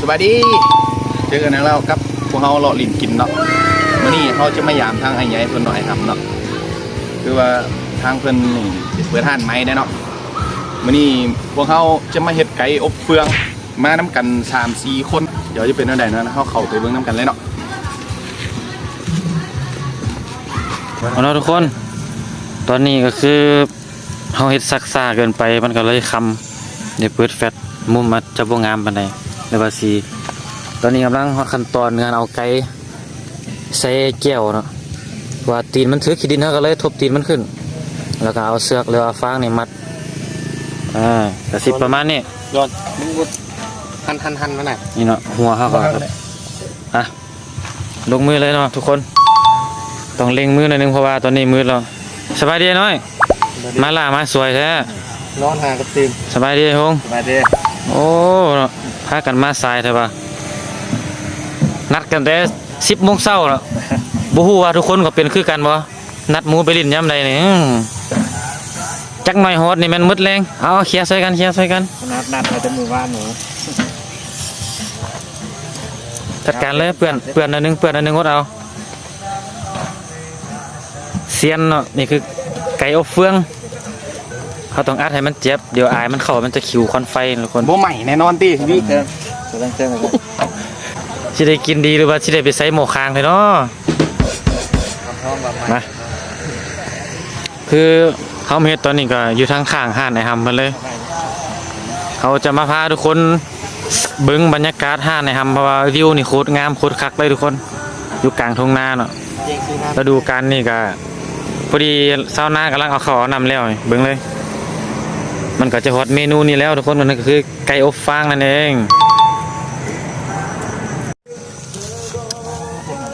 ສະບາຍດີ ເຈີກັນອີກແລ້ວກັບພວກເຮົາເລາະຫຼິ້ນກິນເນາະ. ມື້ນີ້ເຮົາຈະມາຢາມທາງອ້າຍໃຫຍ່ເພິ່ນເນາະ ອ້າຍຫຳເນາະ. ຄືວ່າທາງເພິ່ນນີ້ເປີດຮ້ານໃໝ່ແດ່ເນາະ. ມື້ນີ້ພວກເຮົາຈະມາເຮັດໄກ່ອົບເຟືອງ ມານຳກັນສາມສີ່ຄົນ. ດຽວຈະເປັນແນວໃດເນາະ ເຮົາເຂົ້າໄປເບິ່ງນຳກັນເລີຍເນາະ. ເອົາເນາະທຸກຄົນ ຕອນນີ້ກໍຄື ເຮົາເຮັດຊັກຊ້າເກີນໄປ ມັນກໍເລີຍຄ່ຳ. ໄດ້ເປີດແຟລດ ມຸມອາດຈະບໍ່ງາມປານໃດ ຫຼືວ່າສີ. ຕອນນີ້ກຳລັງຮອດຂັ້ນຕອນການເອົາໄກ່ໃສ່ແກ້ວເນາະ. ເພາະວ່າຕີນມັນຖືກຂີ້ດິນ ເຮົາກໍເລີຍທົບຕີນມັນຂຶ້ນ ແລ້ວກໍເອົາເຊືອກ ຫຼືວ່າຟາງນີ້ມັດ. ອາ ກໍຊິປະມານນີ້. ຍ້ອນມັນບໍ່ ຫັນໆໆ ມັນນະ. ນີ້ເນາະ ຫົວເຮົາກໍ ອ່ະ ລົງມືເລີຍເນາະທຸກຄົນ. ຕ້ອງເລັ່ງມືໜ້ອຍໜຶ່ງ ເພາະວ່າຕອນນີ້ມືດແລ້ວ. ສະບາຍດີອ້າຍນ້ອຍ. ສະບາຍດີ. ມາຫຼ້າມາສວຍແທ້. ນອນຫາກັບຕື່ນ. ສະບາຍດີອ້າຍຫົງ. ສະບາຍດີ. ໂອ້ ເນາະ ພາກັນມາສາຍແທ້ວ່າ. ນັດກັນແຕ່ສິບໂມງເຊົ້າເນາະ. ບໍ່ຮູ້ວ່າທຸກຄົນກໍເປັນຄືກັນບໍ່? ນັດໝູ່ໄປຫຼິ້ນຍາມໃດນີ້? ອືມ ຈັກໜ້ອຍຮອດນີ້ແມ່ນໝົດແລງ. ເອົາ ເອົາ ເຄຍຊ່ອຍກັນ ເຄຍຊ່ອຍກັນ. ນັດ ນັດເອົາແຕ່ມື້ວານນີ້. ຈັດການເລີຍ ເປື້ອນ ເປື້ອນໜ້ອຍໜຶ່ງ ເປື້ອນໜ້ອຍໜຶ່ງ ອົດເອົາ. ຊຽນເນາະ ນີ້ຄືໄກ່ອົບເຟືອງ. ເຮົາຕ້ອງອັດໃຫ້ມັນເຈັບ ດຽວອາຍມັນເຂົ້າ ມັນຈະຂິວຄວັນໄຟນະທຸກຄົນ. ບໍ່ໄໝ້ແນ່ນອນຕິ? ຊິໄດ້ກິນດີ ຫຼືວ່າຊິໄດ້ໄປໃສ່ໝໍ້ຄາງເລີຍເນາະ? ມາ ຄືເຮົາມາເຮັດຕອນນີ້ກໍຢູ່ທາງຂ້າງຮ້ານອ້າຍຫຳເພິ່ນເລີຍ. ເຮົາຈະມາພາທຸກຄົນເບິ່ງບັນຍາກາດຮ້ານອ້າຍຫຳ ເພາະວ່າວິວນີ້ໂຄດງາມໂຄດຄັກເລີຍທຸກຄົນ ຢູ່ກາງທົ່ງນາເນາະ. ລະດູການນີ້ກໍພໍດີຊາວນາກຳລັງເອົາເຂົ້າເອົານ້ຳແລ້ວ ເບິ່ງເລີຍ. ມັນກໍຈະຮອດເມນູນີ້ແລ້ວທຸກຄົນ ມັນກໍຄືໄກ່ອົບຟາງນັ້ນເອງ.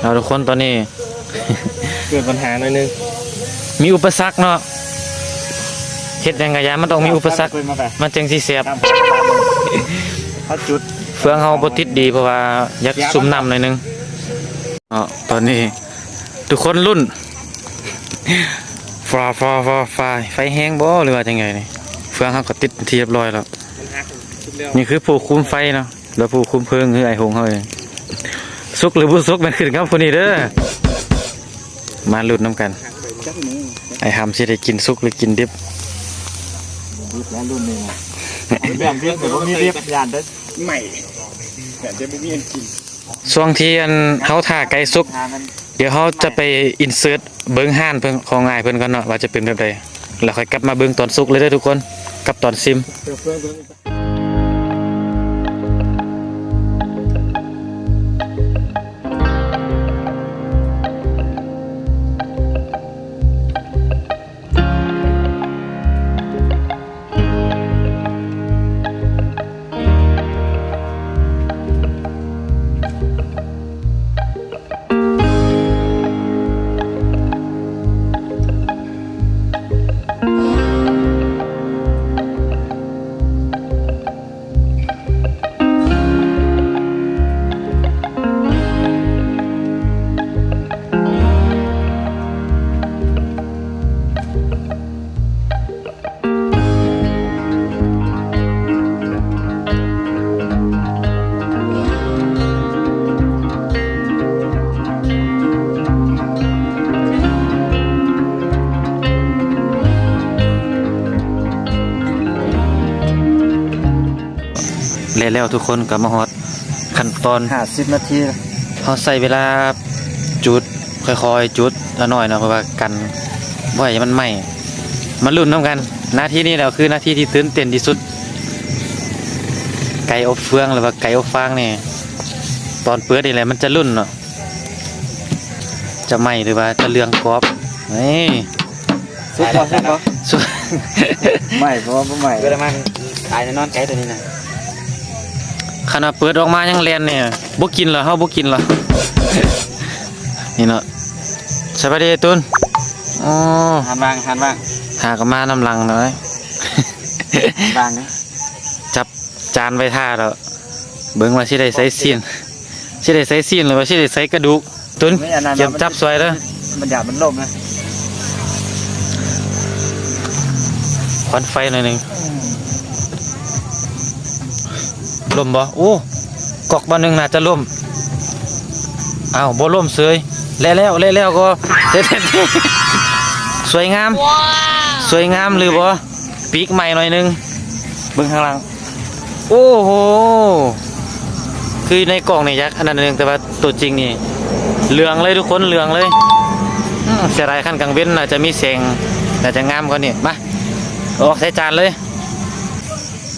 ເອົາ ທຸກຄົນ ຕອນນີ້ເກີດບັນຫາໜ້ອຍໜຶ່ງ ມີອຸປະສັກເນາະ. ເຮັດຫຍັງກະຢ່າ ມັນຕ້ອງມີອຸປະສັກ ມັນຈັ່ງຊິແຊບ. ເຮົາຈຸດ ເຟືອງເຮົາບໍ່ຕິດດີ ເພາະວ່າຢາກຊຸມນ້ຳໜ້ອຍໜຶ່ງເນາະ. ຕອນນີ້ທຸກຄົນລຸ້ນ ຟ້າ ຟ້າ ຟ້າ ໄຟແຮງບໍ່ ຫຼືວ່າຈັ່ງໃດນີ້? ເຟືອງເຮົາກໍຕິດເປັນທີ່ຮຽບຮ້ອຍແລ້ວ. ນີ້ຄືຜູ້ຄຸມໄຟເນາະ ແລະ ຜູ້ຄຸມເພີງຄືອ້າຍຫົງເຮົາເອງ. ສຸກຫຼືບໍ່ສຸກແມ່ນຂຶ້ນກັບຜູ້ນີ້ເດີ. ມາລຸ້ນນຳກັນ ອ້າຍຫຳຊິໄດ້ກິນສຸກຫຼືກິນດິບ. ດິບແລ້ວລຸ້ນນີ້ນະ ແບບດິບແຕ່ບໍ່ມີດິບ ຢ້ານໄດ້ໄໝ້ ຢ້ານຈະບໍ່ມີອັນກິນ. ຊ່ວງທີ່ອັນເຮົາຖ້າໄກ່ສຸກ ດຽວເຮົາຈະໄປອິນເສີດເບິ່ງຮ້ານເພິ່ນ ຂອງອ້າຍເພິ່ນກ່ອນເນາະ ວ່າຈະເປັນແບບໃດ ແລ້ວຄ່ອຍກັບມາເບິ່ງຕອນສຸກເລີຍເດີທຸກຄົນ ກັບຕອນຊິມ. ແລະແລ້ວທຸກຄົນກໍມາຮອດຂັ້ນຕອນຫ້າສິບນາທີ. ເຮົາໃຊ້ເວລາຈູດ ຄ່ອຍໆຈູດລະໜ້ອຍເນາະ ເພາະວ່າກັນບໍ່ໃຫ້ມັນໄໝ້. ມາລຸ້ນນຳກັນ ນາທີນີ້ແຫຼະຄືນາທີທີ່ຕື່ນເຕັ້ນທີ່ສຸດ. ໄກ່ອົບເຟືອງ ຫຼືວ່າໄກ່ອົບຟາງນີ້ ຕອນເປີດນີ້ແຫຼະມັນຈະລຸ້ນເນາະ ຈະໄໝ້ ຫຼືວ່າຈະເຫຼືອງກອບ. ນີ້ ສຸກບໍ່ ສຸກບໍ່? ສຸກ. ໄໝ້ບໍ່? ບໍ່ໄໝ້. ເກີດມາຕາຍແນ່ນອນໄກ່ຕົວນີ້ນະ. ຂະໜາດເປີດອອກມາຍັງແລ່ນນີ້ ບໍ່ກິນລະ ເຮົາບໍ່ກິນລະ. ນີ້ເນາະ ສະບາຍດີຕູນ. ອໍ ຫັນຫວ່າງ ຫັນຫວ່າງ ຫາກໍມານຳຫຼັງໜ້ອຍ ຫວັງ ຈັບຈານໄວ້ຖ້າແລ້ວ ເບິ່ງວ່າຊິໄດ້ໃສ່ຊີ້ນ ຊິໄດ້ໃສ່ຊີ້ນ ຫຼືວ່າຊິໄດ້ໃສ່ກະດູກ. ຕຸນ ກຽມຈັບຊ່ອຍເດີ. ມັນຢາກມັນລົ້ມນະ ຄວັນໄຟໜ້ອຍໜຶ່ງ. ລົ້ມບໍ່? ໂອ້ ກອກບ່ອນໜຶ່ງໜ້າຈະລົ້ມ. ອ້າວ ບໍ່ລົ້ມເສີຍ. ແລະແລ້ວ ແລະແລ້ວກໍ ສວຍງາມ ສວຍງາມຫຼືບໍ່? ປີກໃໝ່ໜ້ອຍໜຶ່ງ. ເບິ່ງຂ້າງຫຼັງ. ໂອ້ໂຫ ຄືໃນກ້ອງນີ້ຢາກອັນນັ້ນໜຶ່ງ ແຕ່ວ່າໂຕຈິງນີ້ເຫຼືອງເລີຍທຸກຄົນ ເຫຼືອງເລີຍ. ອືມ ເສຍດາຍ ຄັນກາງເວັນໜ້າຈະມີແສງ ໜ້າຈະງາມກວ່ານີ້. ມາ ອອກໃສ່ຈານເລີຍ.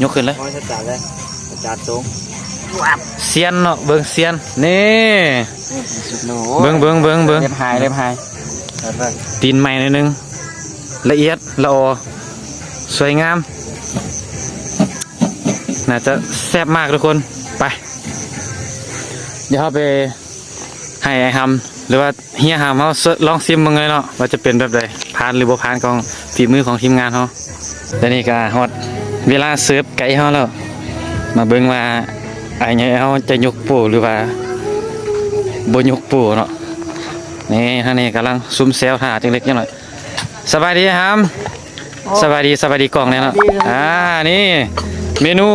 ຍົກຂຶ້ນເລີຍ ໂອ້ຍ ໃສ່ຈານເລີຍ ໃສ່ຈານສູງ. ຊຽນເນາະ ເບິ່ງຊຽນ ນີ້ ເບິ່ງ ເບິ່ງ ເບິ່ງ ເບິ່ງ ເລັບຫາຍ ເລັບຫາຍ. ຕີນໃໝ່ໜ້ອຍໜຶ່ງ ລະອຽດລະອໍ ສວຍງາມ ໜ້າຈະແຊບມາກທຸກຄົນ. ໄປ ດຽວເຮົາໄປໃຫ້ອ້າຍຫຳ ຫຼືວ່າເຮຍຫຳເຮົາ ລອງຊິມເບິ່ງເລີຍເນາະ ວ່າຈະເປັນແບບໃດ ຜ່ານຫຼືບໍ່ຜ່ານຂອງຝີມືຂອງທີມງານເຮົາ. ແຕ່ນີ້ກໍຮອດເວລາເສີບໄກ່ເຮົາແລ້ວ ມາເບິ່ງວ່າອ້າຍໃຫຍ່ເຮົາຈະຍົກໂປ້ ຫຼືວ່າບໍ່ຍົກໂປ້ເນາະ. ນີ້ ທາງນີ້ກຳລັງຊຸມແຊວຖ້າຈັກເລັກຈັກໜ້ອຍ. ສະບາຍດີຫຳ. ໂອ້ ສະບາຍດີ ສະບາຍດີກ້ອງແດ່ເນາະ. ສະບາຍດີ ອ່າ ນີ້ເມນູ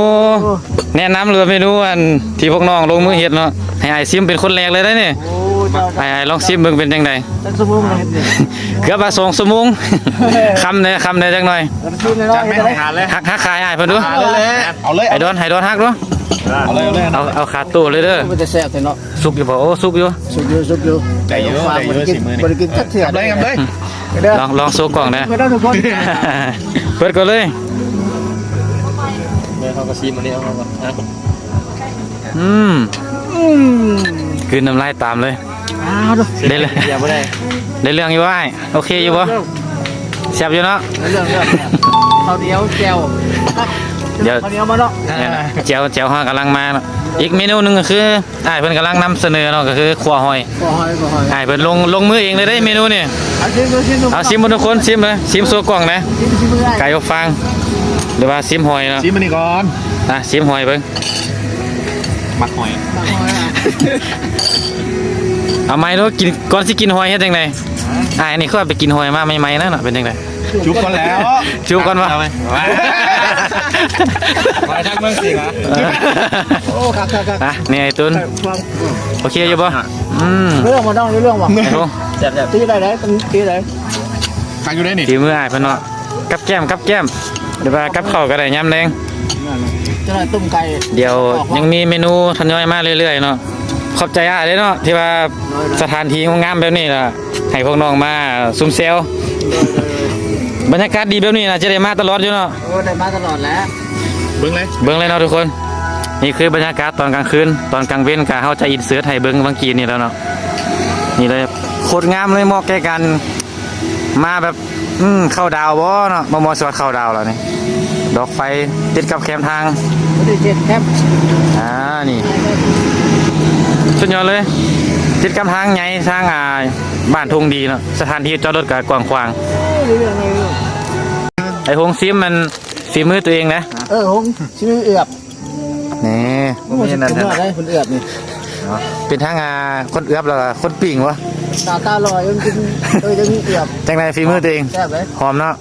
ໂອ້ ແນະນຳ ຫຼືວ່າເມນູອັນທີ່ພວກນ້ອງລົງມືເຮັດເນາະ ໃຫ້ອ້າຍຊິມເປັນຄົນແລກເລີຍໄດ໋ນີ້. ໂອ້ ເຈົ້າ ອ້າຍ ອ້າຍລອງຊິມເບິ່ງເປັນຈັ່ງໃດ. ຈັກຊົ່ວໂມງແລ້ວເຮັດນີ້? ເກືອບວ່າສອງຊົ່ວໂມງ. ຄຳແດ່ ຄຳແດ່ຈັກໜ້ອຍ. ຈັດແມ່ນອາຫານເລີຍ ຫັກ ຫັກຂາໃຫ້ອ້າຍເພິ່ນດູ. ເອົາເລີຍ ເອົາເລີຍ ໄອ້ດອນ ໄອ້ດອນຫັກດູ. ເອົາເລີຍ ເອົາເລີຍ ເອົາ ເອົາຄາໂຕເລີຍເດີ. ມັນຈະແຊບແທ້ເນາະ. ສຸກຢູ່ບໍ່? ໂອ້ ສຸກຢູ່ ສຸກຢູ່ ສຸກຢູ່. ໄດ້ຢູ່ ໄດ້ຢູ່ ສີມືນີ້ ບໍ່ໄດ້ກິນຈັກເທື່ອ. ເອົາເລີຍ ເອົາເລີຍ. ລອງ ລອງໂຊກ້ອງແດ່. ເປີດເປີດກ່ອນເລີຍ. ເຮົາກໍຊີມອັນນີ້ເອົາກ່ອນ. ອືມ ອືມ ກືນນ້ຳລາຍຕາມເລີຍ. ອ້າວ ໄດ້ເລີຍ ໄດ້ເລື່ອງຢູ່ອ້າຍ. ໂອເຄຢູ່ບໍ່? ແຊບຢູ່ເນາະ. ໄດ້ເລື່ອງ ເລື່ອງ. ເຂົ້າໜຽວແຈ່ວ ດຽວ ເຂົ້າໜຽວມາເນາະ. ແຈ່ວ ແຈ່ວເຮົາກຳລັງມາເນາະ. ອີກເມນູໜຶ່ງກໍຄື ອ້າຍເພິ່ນກຳລັງນຳສະເໜີເນາະ ກໍຄືຂົ້ວຫອຍ. ຂົ້ວຫອຍ ຂົ້ວຫອຍ. ອ້າຍເພິ່ນລົງ ລົງມືເອງເລີຍເດ້ເມນູນີ້. ເອົາ ຊິມດູ ຊິມດູ ເອົາ ຊິມເບິ່ງທຸກຄົນ ຊິມເລີຍ ຊິມໂຊກ້ອງນະ. ໄກ່ອົບຟາງ ຫຼືວ່າຊິມຫອຍເນາະ. ຊິມອັນນີ້ກ່ອນ. ອ່ະ ຊິມຫອຍເບິ່ງ. ມັກຫອຍ ມັກຫອຍ. ເອົາໃໝ່ດູ ກິນ ກ່ອນຊິກິນຫອຍເຮັດຈັ່ງໃດ? ອ້າຍ ອັນນີ້ຄືວ່າໄປກິນຫອຍມາໃໝ່ໆນະເນາະ ເປັນຈັ່ງໃດ? ຈູບກ່ອນແລ້ວ ຈູບກ່ອນບໍ່? ຫອຍທາງເມືອງສິງຫະ. ໂອ້ ຄັກໆໆ. ອ່ະ ນີ້ໄອ້ຕຸນ ໂອເຄຢູ່ບໍ່? ອືມ ເລື່ອງບໍ່ ເລື່ອງບໍ່? ແຊບໆ. ຕີໄດ້ ຕີໄດ້. ຄັກຢູ່ເດ້ນີ້ ຝີມືອ້າຍເພິ່ນເນາະ. ກັບແກ້ມ ກັບແກ້ມ ຫຼືວ່າກັບເຂົ້າກໍໄດ້ຍາມແລງ. ຈະໄດ້ຕົ້ມໄກ່. ດຽວຍັງມີເມນູທະຍອຍມາເລື້ອຍໆເນາະ. ຂອບໃຈອ້າຍເດ້ເນາະ ທີ່ວ່າສະຖານທີ່ງາມແບບນີ້ລະ ໃຫ້ພວກນ້ອງມາຊຸມແຊວ. ບັນຍາກາດດີແບບນີ້ນະ ຈະໄດ້ມາຕະຫຼອດຢູ່ເນາະ. ໂອ້ ໄດ້ມາຕະຫຼອດແຫຼະ. ເບິ່ງເລີຍ ເບິ່ງເລີຍເນາະທຸກຄົນ. ນີ້ຄືບັນຍາກາດຕອນກາງຄືນ. ຕອນກາງເວັນກະເຮົາຈະອິນເສີດໃຫ້ເບິ່ງວັງກີນນີ້ແລ້ວເນາະ. ນີ້ເລີຍ ໂຄດງາມເລີຍ ເໝາະແກ່ການ ມາແບບ ອືມ ເຂົ້າດາວບໍ່ເນາະ. ບໍ່ ບໍ່ຊວນເຂົ້າດາວແລ້ວນີ້. ດອກໄຟຕິດກັບແຄມທາງ ບໍ່ໄດ້ຕິດແຄມ. ອ່າ ນີ້ ສຸດຍອດເລີຍ. ຕິດກັບທາງໃຫຍ່ ທາງ ອ່າ ບ້ານທົ່ງດີເນາະ. ສະຖານທີ່ຈອດລົດກໍກວ້າງຂວາງ. ເອີ ເລື່ອງ ເລື່ອງ. ໄອ້ຫົງຊິມມັນ ຝີມືຕົວເອງນະ. ເອີ ຫົງຊິມເອງ. ນີ້ ໂອ້ ບໍ່ມີອັນນັ້ນ ສຸດຍອດເດ້ ຄົນເອງນີ້. ເນາະ ເປັນທັງ ອ່າ ຄົນເອງ ແລ້ວກໍຄົນປີ້ງວະ. ໜ້າຕາຫຼໍ່ຍັງກິນ ເອີ ຍັງເອງ. ຈັ່ງໃດ ຝີມືຕົວເອງ? ແຊບເດ້ ຫອມເນາະ.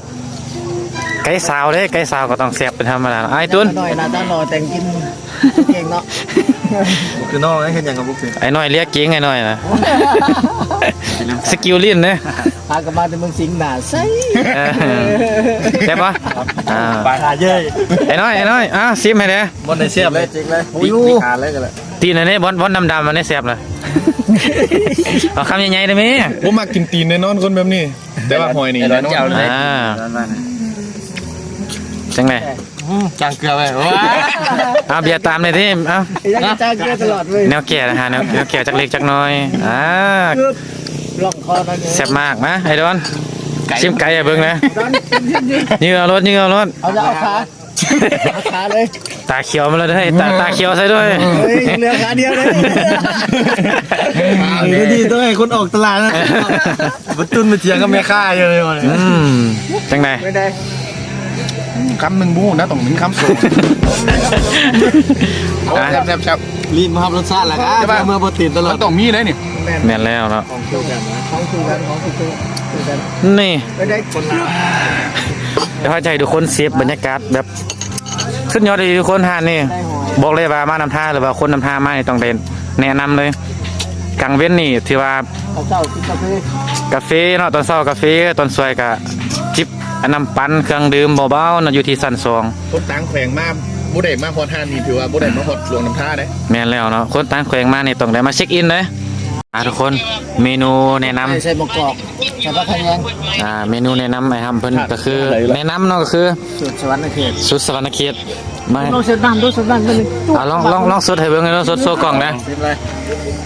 ໄກ່ສາວເດ້ ໄກ່ສາວກໍຕ້ອງແຊບເປັນທຳມະດາ. ອ້າຍຕຸນ ໜ້ອຍ ໜ້າຕາຫຼໍ່ແຕ່ງກິນເກັ່ງເນາະ. ຄືນ້ອງເຮັດຫຍັງກໍບໍ່ເປັນ. ໄອ້ນ້ອຍເລຍເກັ່ງ ໄອ້ນ້ອຍນະ. ສະກິວຫຼິ້ນເດ້. ຫາກັນມາແຕ່ເມືອງສິງ ໜ້າໃສ. ເອີ ແຊບບໍ່? ອ່າ ປາກຫາເຍີ້ຍ. ໄອ້ນ້ອຍ ໄອ້ນ້ອຍ ອ່າ ຊິມໃຫ້ແດ່. ບໍ່ໄດ້ແຊບເລີຍ ຈິງເລີຍ. ປີກ ປີກຂາເລີຍກໍໄດ້. ຕີນອັນນີ້ ບ່ອນ ບ່ອນດຳໆ ອັນນີ້ແຊບນະ. ເອົາຄຳໃຫຍ່ໆ ໄດ້ແມ. ບໍ່ມັກກິນຕີນແນ່ນອນ ຄົນແບບນີ້. ແຕ່ວ່າຫອຍນີ້ແນ່ນອນ. ອ່າ ຈັ່ງໃດ? ອືມ ຈາງເກືອໄວ້. ອ່າ ເບຍຕາມໜ່ອຍຕິ. ເອົ້າ ຈາງເກືອຕະຫຼອດເວີຍ. ແນວແກ່ນະ ຫາແນວ ແນວແກ່ຈັກເລັກຈັກນ້ອຍ. ອ່າ ລອງຄໍໜ້ອຍ. ແຊບມາກ. ມາ ໄອ້ດອນ ຊິມໄກ່ໃຫ້ເບິ່ງນະ. ຍື້ອເອົາໂລດ ຍື້ອເອົາໂລດ. ເອົາ ເອົາຂາ ເອົາຂາເລີຍ. ຕາຂຽວມາແລ້ວເດ້ ຕາ ຕາຂຽວໃສ່ດ້ວຍ. ເຮີ້ຍ ເຫຼືອຂາດຽວເດ້. ເອີ ດີ ຕ້ອງໃຫ້ຄົນອອກຕະຫຼາດນະ. ບໍ່ຕຸນໄປຖຽງກັບແມ່ຄ້າຢູ່ເລີຍ. ອືມ ຈັ່ງໃດ? ຄຳໜຶ່ງບໍ່ຮູ້ນະ ຕ້ອງເປັນຄຳສອງ. ອ່ະ ແຊບໆໆ. ລີ້ນມາຮັບລົດຊາດແລ້ວກະ ແຕ່ວ່າເມື່ອບໍ່ຕິດຕະຫຼອດ ມັນຕ້ອງມີເດ້ນີ້. ແມ່ນແລ້ວເນາະ ຂອງຄູ່ກັນນະ ຂອງຄູ່ກັນ ຂອງຄູ່ກັນ. ນີ້ ໄປໄດ້ຄົນລາວ. ດຽວເຮົາຈະໃຫ້ທຸກຄົນເສບບັນຍາກາດແບບສຸດຍອດອີ່ຫຼີ ທຸກຄົນ. ຮ້ານນີ້ ບອກເລີຍວ່າມານ້ຳທາ ຫຼືວ່າຄົນນ້ຳທາມານີ້ຕ້ອງໄດ້ແນະນຳເລີຍ. ກາງເວັນນີ້ຖືວ່າ ເຊົ້າກິນກາເຟ ກາເຟເນາະ, ຕອນເຊົ້າກາເຟ, ຕອນສວຍກະຈິບ ອັນ ນ້ຳປັ່ນເຄື່ອງດື່ມເບົາໆເນາະ ຢູ່ທີ່ຊັ້ນສອງ. ຄົນຕ່າງແຂວງມາ ບໍ່ໄດ້ມາຮອດຮ້ານນີ້ ຖືວ່າບໍ່ໄດ້ມາຮອດຫຼວງນ້ຳທາເດ້. ແມ່ນແລ້ວເນາະ, ຄົນຕ່າງແຂວງມານີ້ຕ້ອງໄດ້ມາເຊັກອິນເດ້. ອ່າ ທຸກຄົນ ເມນູແນະນຳ ໃສ່ໝາກກອກ ໃສ່ຜັກຂະແຍງ. ອ່າ ເມນູແນະນຳອ້າຍຮຳເພິ່ນກະຄື ແນະນຳເນາະ ກະຄືສູດສະຫວັນນະເຂດ ສູດສະຫວັນນະເຂດ. ມາ ລອງເສດນ້ຳດູ ເສດນ້ຳ ອ່າ ລອງ ລອງ ລອງສົດໃຫ້ເບິ່ງເນາະ, ສົດໂຊກ້ອງນະ.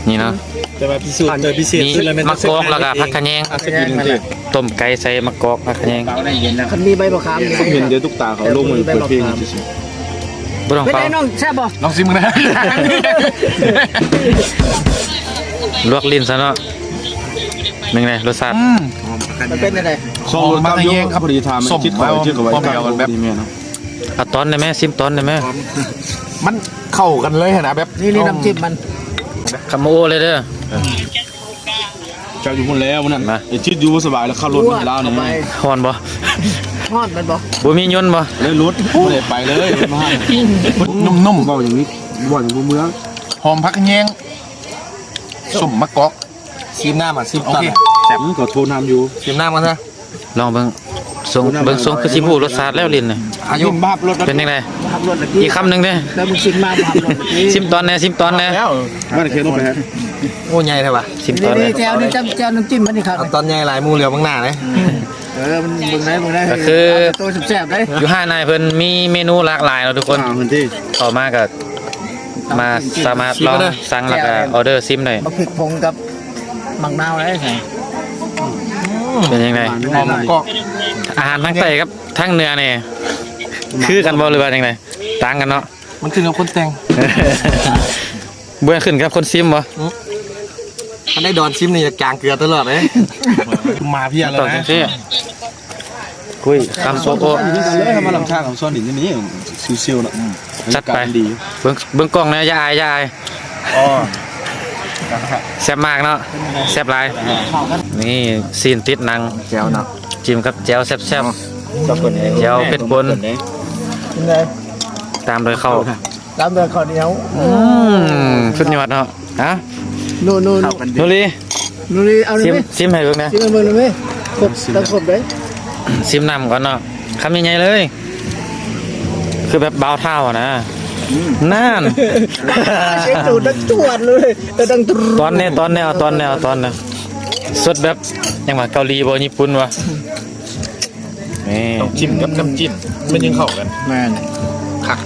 ນີ້ເນາະ ແຕ່ວ່າພິເສດ ເອີ ພິເສດສຸດແລ້ວແມ່ນໝາກກອກ ແລ້ວກະຜັກຂະແຍງ ອ່າ ຕົ້ມໄກ່ໃສ່ໝາກກອກ ຜັກຂະແຍງ. ຄັນມີໃບມະຂາມ ເຫັນແຕ່ຕຸກຕາເຂົາລົງມາເປີດເພງຊື່ໆ. ບໍ່ຕ້ອງເປົ່າ. ເປັນໄງນ້ອງ ແຊບບໍ່? ລອງຊີມເບິ່ງນະ. ລວກລີ້ນຊະເນາະ. ເປັນໄງ ລົດຊາດ? ອືມ ມັນເປັນຈັ່ງໃດ? ຊອງລົດມາກແຮງຄັບ. ພໍດີຖາມ ສົມ ຈິດເຂົ້າ ຈິດເຂົ້າໄວ້ ຄວາມດຽວກັນແບບ ເອົາຕອນໄດ້ແມ? ຊີມຕອນໄດ້ແມ? ມັນເຂົ້າກັນເລີຍຫັ້ນນະ ແບບ ນີ້ ນີ້ນ້ຳຈິ້ມມັນ ຄຳໂອເລີຍເດີ. ເຈົ້າຢູ່ພຸ້ນແລ້ວມື້ນັ້ນ ໄອ້ຈິດຢູ່ບໍ່ສະບາຍແລ້ວ ຂັບລົດມາໃຫ້ລາວນີ້. ຮ້ອນບໍ່? ຮ້ອນແມ່ນບໍ່? ບໍ່ມີຍົນບໍ່? ເລີຍຫຼຸດ ບໍ່ໄດ້ໄປເລີຍ ລົດມາໃຫ້ ນຸ້ມໆ. ເວົ້າຫຍັງນີ້ ເວົ້າຫຍັງບໍ່ເມືອ. ຫອມຜັກຂະແຍງ ສົ້ມໝາກກອກ ຊີມນ້ຳ ອະ ຊີມຕອນ. ແຊບ ກໍໂທນຳຢູ່ ຊີມນ້ຳກ່ອນຊະ. ລອງເບິ່ງ ຊົງ ເບິ່ງຊົງຄືຊິຮູ້ລົດຊາດແລ້ວ ລິ້ນນີ້. ເປັນຈັ່ງໃດ? ອີກຄຳໜຶ່ງເດ້. ຊີມຕອນແດ່ ຊີມຕອນແດ່. ໂອ້ ໃຫຍ່ແທ້ຫວາ. ຊີມຕອນແດ່. ແຈ່ວນີ້ ແຈ່ວນ້ຳຈິ້ມມັນນີ້ຄັກ ເອົາຕອນໃຫຍ່ຫຼາຍ ໝູ່ເຫຼືອເບິ່ງໜ້າເດ້. ເອີ ມັນເບິ່ງໄດ້ ເບິ່ງໄດ້ ກະຄືໂຕແຊບໆເດ້. ຢູ່ຮ້ານອ້າຍເພິ່ນມີເມນູຫຼາກຫຼາຍເນາະທຸກຄົນ. ເຂົ້າມາກະມາສາມາດລອງສັ່ງ ແລ້ວກະອອເດີຊີມໄດ້. ບັກພິກຜົງກັບ ໝາກນາວໄດ້ໃສ່. ເປັນຈັ່ງໃດ? ຫອມໝາກກອກ. ອາຫານທາງໃຕ້ກັບທາງເໜືອນີ້ ຄືກັນບໍ່ ຫຼືວ່າຈັ່ງໃດ? ຕ່າງກັນເນາະ. ມັນຂຶ້ນກັບຄົນແຕ່ງ ບໍ່ຂຶ້ນກັບຄົນຊີມບໍ່? ອືມ ຄັນໄດ້ດອນຊີມນີ້ຢາກຈາງເກືອຕະຫຼອດເດ້. ມາເພຍເລີຍນະ. ຄຸຍຄຳໂອໂອ ມາລຳທາງຂອງສວນດິນຢູ່ນີ້ ຊິວໆເນາະ. ອືມ ຈັດໄປ. ເບິ່ງ ເບິ່ງກ້ອງແດ່ ຢ່າອາຍ ຢ່າອາຍ. ອໍ ແຊບມາກເນາະ ແຊບຫຼາຍ. ນີ້ຊີ້ນຕິດໜັງ ແຈ່ວເນາະ ຈິ້ມກັບແຈ່ວແຊບໆ. ແຈ່ວເຜັດປົນ ຕາມດ້ວຍເຂົ້າ ຕາມດ້ວຍເຂົ້າໜຽວ. ອືມ ສຸດຍອດເນາະ. ຮະ ນູ ນູ ນູລີ ນູລີ ເອົາ ຊີມ ຊີມໃຫ້ເບິ່ງແດ່. ຊີມໃຫ້ເບິ່ງໄດ້ ຄົບ ຕ້ອງຄົບເດ້. ຊີມນ້ຳກ່ອນເນາະ ຄຳໃຫຍ່ໆເລີຍ ຄືແບບບ່າວທ້າວນະ. ອືມ ນັ້ນ ສຽງດູດດັງຈວດເລີຍ ເອີ ດັງຕຣ- ຕອນແດ່ ຕອນແດ່ ເອົາຕອນແດ່ ເອົາຕອນແດ່. ສົດແບບຫຍັງຫວາ ເກົາຫຼີບໍ່ ຍີ່ປຸ່ນຫວາ? ນີ້ ຕ້ອງຈິ້ມກັບນ້ຳຈິ້ມ ມັນຈຶ່ງເຂົ້າກັນ. ແມ່ນ ຄັກ.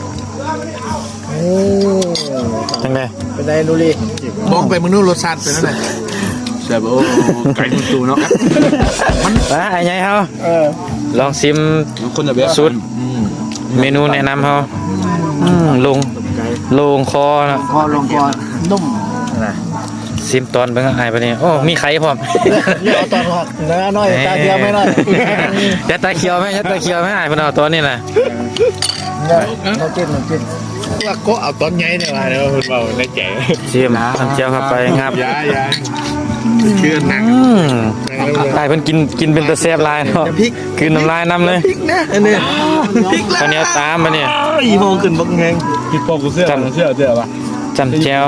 ໂອ້ ຈັ່ງໃດ? ເປັນໃດນູລີ? ບອກໄປມື້ນູ້ ລົດຊາດເປັນແນວໃດ? ແຊບ. ໂອ້ ໄກໝົດຕູເນາະ. ມັນ ມາ ອ້າຍໃຫຍ່ເຮົາ ເອີ ລອງຊີມ ຄົນລະແບບ ສູດ ອືມ ເມນູແນະນຳເຮົາ. ອືມ ລົງ ລົງຄໍເນາະ ຄໍລົງຄໍ ນຸ້ມນະ. ຊີມຕອນເບິ່ງອ້າຍປານນີ້. ໂອ້ ມີໄຂ່ພ້ອມ. ເອົາຕອນອອກ ໜ້ອຍ ຕາຂຽວແມ່ນ້ອຍ ຢ່າຕາຂຽວແມ່ ຢ່າຕາຂຽວແມ່. ອ້າຍເພິ່ນເອົາຕອນນີ້ນະ. ນ້ຳຈິ້ມ ນ້ຳຈິ້ມ ວ່າກໍເອົາຕອນໃຫຍ່ແທ້ວ່າ ເພິ່ນເວົ້າໃນໃຈ. ຊີມນ້ຳແຈ່ວເຂົ້າໄປ ງັບ. ຢ່າ ຢ່າ ຄືໜັງ. ອືມ ອ້າຍເພິ່ນກິນ ກິນເປັນຕາແຊບຫຼາຍເນາະ ຄືນ້ຳລາຍນຳເລີຍ. ພລິກນະ ອັນນີ້ ພລິກແລ້ວ ເຂົ້າໜຽວຕາມບາດນີ້. ອີ່ໂມຂຶ້ນບັກແຮງ ຜິດພໍກູເຊື່ອ ເຊື່ອ ເຊື່ອວ່າ ຈ້ຳແຈ່ວ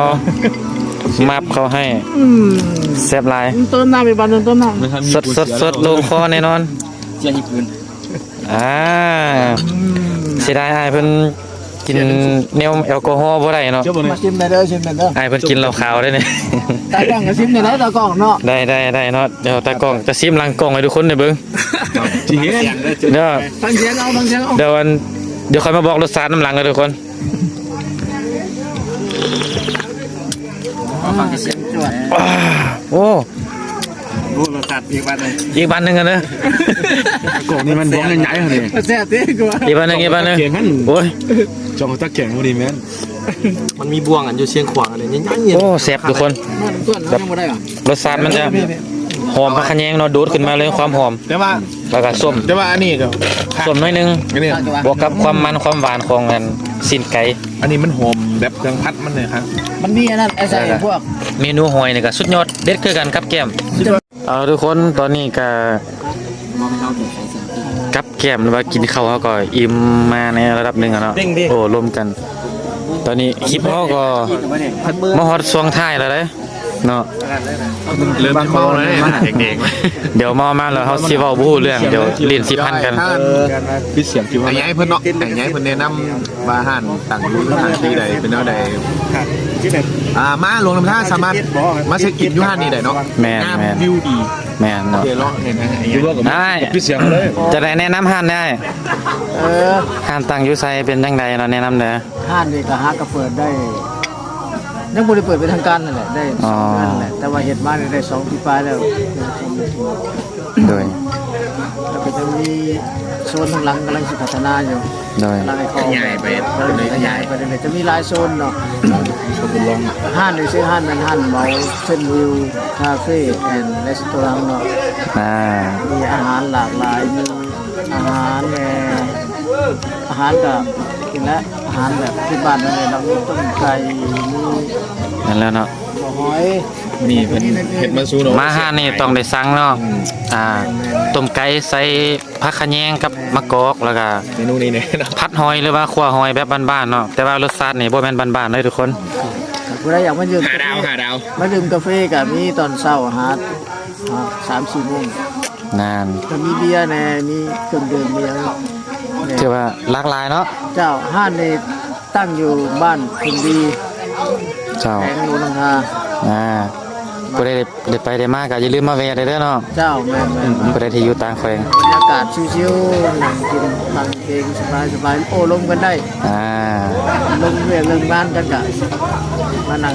ມັບເຂົ້າໃຫ້. ອືມ ແຊບຫຼາຍ. ເຕີມນ້ຳອີກບາດໜຶ່ງ ເຕີມນ້ຳ. ສົດໆໆ ລົງຄໍແນ່ນອນ. ເສຍຍີ່ປຸ່ນ. ອ່າ ອືມ ເສຍດາຍອ້າຍເພິ່ນກິນແນວແອລກໍຮໍບໍ່ໄດ້ເນາະ. ມາຊີມໄດ້ເດີ ຊີມໄດ້ເດີ. ອ້າຍເພິ່ນກິນເຫຼົ້າຂາວໄດ້ນີ້. ຕາກ້ອງກໍຊີມໄດ້ ຕາກ້ອງເນາະ. ໄດ້ ໄດ້ ໄດ້ເນາະ. ດຽວຕາກ້ອງຈະຊີມຫຼັງກ້ອງໃຫ້ທຸກຄົນໄດ້ເບິ່ງ. ດຽວ ຟັງສຽງເອົາ ຟັງສຽງເອົາ. ດຽວອັນ ດຽວຄ່ອຍມາບອກລົດຊາດນຳຫຼັງເດີທຸກຄົນ. ໂອ້ ໂອ້ ລົດຊາດອີກບາດໜຶ່ງ ອີກບາດໜຶ່ງກັນເດີ. ກອງນີ້ມັນບ້ອງໃຫຍ່ໆຫັ້ນນີ້ ແຊບຕິກວ່າ. ອີກບາດໜຶ່ງ ອີກບາດໜຶ່ງ. ໂອ້ຍ ຈ້ອງຕັກແກງບໍ່ດີແມ່ນ ມັນມີບ່ວງອັນຢູ່ຊຽງຂວາງອັນນີ້ໃຫຍ່ໆ. ໂອ້ ແຊບທຸກຄົນ. ແບບ ລົດຊາດມັນຈະຫອມຜັກຂະແຍງເນາະ ໂດດຂຶ້ນມາເລີຍ ຄວາມຫອມ. ແຕ່ວ່າ ແລ້ວກໍສົ້ມ ແຕ່ວ່າອັນນີ້ກໍສົ້ມໜ້ອຍໜຶ່ງ ອັນນີ້ ບວກກັບຄວາມມັນຄວາມຫວານຂອງອັນຊີ້ນໄກ່. ອັນນີ້ມັນຫອມແບບເຄື່ອງຜັດມັນເລີຍຄັບ. ມັນມີອັນນັ້ນ ອາໄສ ແລ້ວກໍພວກເມນູຫອຍນີ້ກໍສຸດຍອດເດັດຄືກັນກັບແກ້ມ. ເອົາ ທຸກຄົນ ຕອນນີ້ກໍກັບແກ້ມ ຫຼືວ່າກິນເຂົ້າ ເຮົາກໍອີ່ມມາໃນລະດັບໜຶ່ງແລ້ວເນາະ. ໂອ້ ລົມກັນ ຕອນນີ້ຄລິບເຮົາກໍມາຮອດຊ່ວງທ້າຍແລ້ວເດ້ເນາະ ເລີ່ມຊິເມົາແລ້ວເດ້ ເດັກໆ ດຽວເມົາມາແລ້ວເຮົາຊິເວົ້າບໍ່ຮູ້ເລື່ອງ ດຽວຫຼິ້ນຊິພັນກັນ. ປິດສຽງ ໃຫ້ຍາຍເພິ່ນເນາະ ໃຫ້ຍາຍເພິ່ນແນະນຳວ່າຮ້ານຕັ້ງຢູ່ສະຖານທີ່ໃດ ເປັນແນວໃດ. ອ່າ ມາຫຼວງນ້ຳທາສາມາດມາເຊັກອິນຢູ່ຮ້ານນີ້ໄດ້ເນາະ. ແມ່ນໆ ງາມ ວິວດີ. ແມ່ນເນາະ ໂອເຄ ລອງເຫັນໃຫ້ຍາຍ ອ້າຍ ປິດສຽງເລີຍ ຈະໄດ້ແນະນຳຮ້ານໄດ້. ເອີ ຮ້ານຕັ້ງຢູ່ໃສ ເປັນຈັ່ງໃດເນາະ ແນະນຳແດ່. ຮ້ານນີ້ກໍຫາກໍເປີດໄດ້ ຍັງບໍ່ໄດ້ເປີດເປັນທາງການນັ້ນແຫຼະ ໄດ້ສອງເດືອນແຫຼະ ອໍ ແຕ່ວ່າເຮັດມານີ້ໄດ້ສອງປີປາຍແລ້ວ. ໂດຍ ແລ້ວກໍຈະມີໂຊນທາງຫຼັງກຳລັງຊິພັດທະນາຢູ່. ໂດຍ ກຳລັງໃຫ້ເຂົາຂະຫຍາຍໄປ ເອີ ຂະຫຍາຍໄປເລື້ອຍໆ ຈະມີຫຼາຍໂຊນເນາະ. ຮ້ານນີ້ຊື່ຮ້ານແມ່ນຮ້ານເມົາ ເຊັນວິວ ຄາເຟ ແອນ ເຣັສໂຕຣາງເນາະ. ອ່າ ມີອາຫານຫຼາກຫຼາຍ ມີ ອາຫານແດ່ ອາຫານກະກິນແຫຼະ ອາຫານແບບພື້ນບ້ານນັ້ນແຫຼະເນາະ ມີຕົ້ມໄກ່ ມີ ນັ້ນແຫຼະເນາະ ຫົວຫອຍ ນີ້ເພິ່ນເຮັດມາສູ່ເນາະ. ມາຮ້ານນີ້ຕ້ອງໄດ້ສັ່ງເນາະ. ອືມ ອ່າ ແມ່ນໆ ຕົ້ມໄກ່ໃສ່ຜັກຂະແຍງກັບ ແມ່ນ ໝາກກອກ ແລ້ວກະເມນູນີ້ແນ່ເນາະ ຜັດຫອຍ ຫຼືວ່າຂົ້ວຫອຍແບບບ້ານໆເນາະ ແຕ່ວ່າລົດຊາດນີ້ບໍ່ແມ່ນບ້ານໆເລີຍທຸກຄົນ. ຜູ້ໃດຢາກມາດື່ມ ຫ້າດາວ ຫ້າດາວ ມາດື່ມກາເຟກະມີຕອນເຊົ້າຫາ ອ່າ ສາມສີ່ໂມງ ນັ້ນ ກໍມີເບຍແດ່ ມີເຄື່ອງດື່ມ ມີຫຍັງແດ່ ຖືວ່າຫຼາກຫຼາຍເນາະ. ເຈົ້າ ຮ້ານນີ້ຕັ້ງຢູ່ບ້ານເພິ່ງດີ ເຈົ້າ ແຂວງຫຼວງນ້ຳທາ. ອ່າ ຜູ້ໃດໄດ້ໄປໄດ້ມາກໍຢ່າລືມມາແວ່ໄດ້ເດີເນາະ. ເຈົ້າ ແມ່ນໆ ຜູ້ໃດທີ່ຢູ່ຕ່າງແຂວງ ບັນຍາກາດຊິວໆ ນັ່ງກິນຟັງເພງສະບາຍໆ ໂອ້ລົມກັນໄດ້. ອ່າ ລົມວຽກເລື່ອງງານກັນກະມານັ່ງ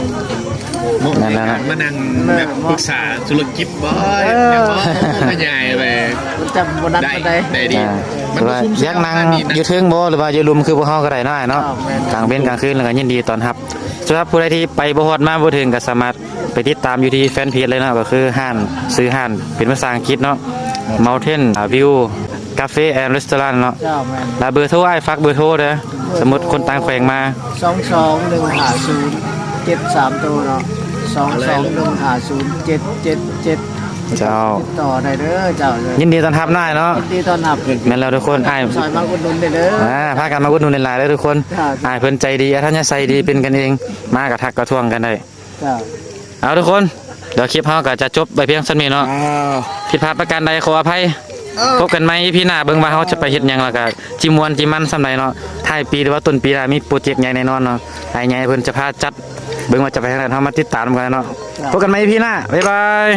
ເໝາະ ນັ້ນແຫຼະເນາະ ມານັ່ງແບບປຶກສາທຸລະກິດບໍ່ ເອີ ແບບວ່າຂະຫຍາຍໄປ ມັນຈະບໍ່ໜັກປານໃດ ໄດ້ດີ. ອ່າ ມັນ ຫຼືວ່າຢາກນັ່ງຢູ່ເທິງບໍ່ ຫຼືວ່າຢູ່ລຸ່ມຄືພວກເຮົາກໍໄດ້ເນາະ ອ້າຍເນາະ. ເຈົ້າ ແມ່ນ ກາງເວັນກາງຄືນ ແລ້ວກໍຍິນດີຕ້ອນຮັບ. ສຳລັບຜູ້ໃດທີ່ໄປບໍ່ຮອດມາບໍ່ເຖິງ ກໍສາມາດໄປຕິດຕາມຢູ່ທີ່ແຟນເພຈເລີຍເນາະ ກໍຄືຮ້ານ ຊື່ຮ້ານເປັນພາສາອັງກິດເນາະ Mountain View Cafe and Restaurant ເນາະ. ເຈົ້າ ແມ່ນ ແລ້ວເບີໂທ ອ້າຍຝາກເບີໂທເດີ ສົມມຸດຄົນຕ່າງແຂວງມາ. ສອງສອງໜຶ່ງຫ້າສູນເຈັດສາມໂຕເນາະ ສອງສອງໜຶ່ງຫ້າສູນເຈັດເຈັດເຈັດ. ເຈົ້າ ຕິດຕໍ່ໄດ້ເດີເຈົ້າເດີ ຍິນດີຕ້ອນຮັບນາຍເນາະ. ຍິນດີຕ້ອນຮັບ ແມ່ນແລ້ວທຸກຄົນ ອ້າຍຊ່ອຍມາອຸດໜູນໄດ້ເດີ. ອ່າ ພາກັນມາອຸດໜູນຫຼາຍໆເດີທຸກຄົນ. ເຈົ້າ ອ້າຍເພິ່ນໃຈດີ ອັດທະຍາໄສດີ ເປັນກັນເອງ ມາກະທັກກະທວງກັນໄດ້. ເຈົ້າ ເອົາທຸກຄົນ ດຽວຄລິບເຮົາກໍຈະຈົບໄປພຽງສ່ຳນີ້ເນາະ. ຜິດພາດປະການໃດຂໍອະໄພ. ພົບກັນໃໝ່ອີພີໜ້າ ເບິ່ງວ່າເຮົາຈະໄປເຮັດຫຍັງ ແລ້ວກໍຈິມ່ວນຈິມັນສ່ຳໃດເນາະ. ທ້າຍປີ ຫຼືວ່າຕົ້ນປີໜ້າມີໂປຣເຈັກໃຫຍ່ແນ່ນອນເນາະ ອ້າຍໃຫຍ່ເພິ່ນຈະພາຈັດ ເບິ່ງວ່າຈະໄປທາງໃດ ເຮົາມາຕິດຕາມນຳກັນເນາະ. ພົບກັນໃໝ່ອີພີໜ້າ ບາຍບາຍ.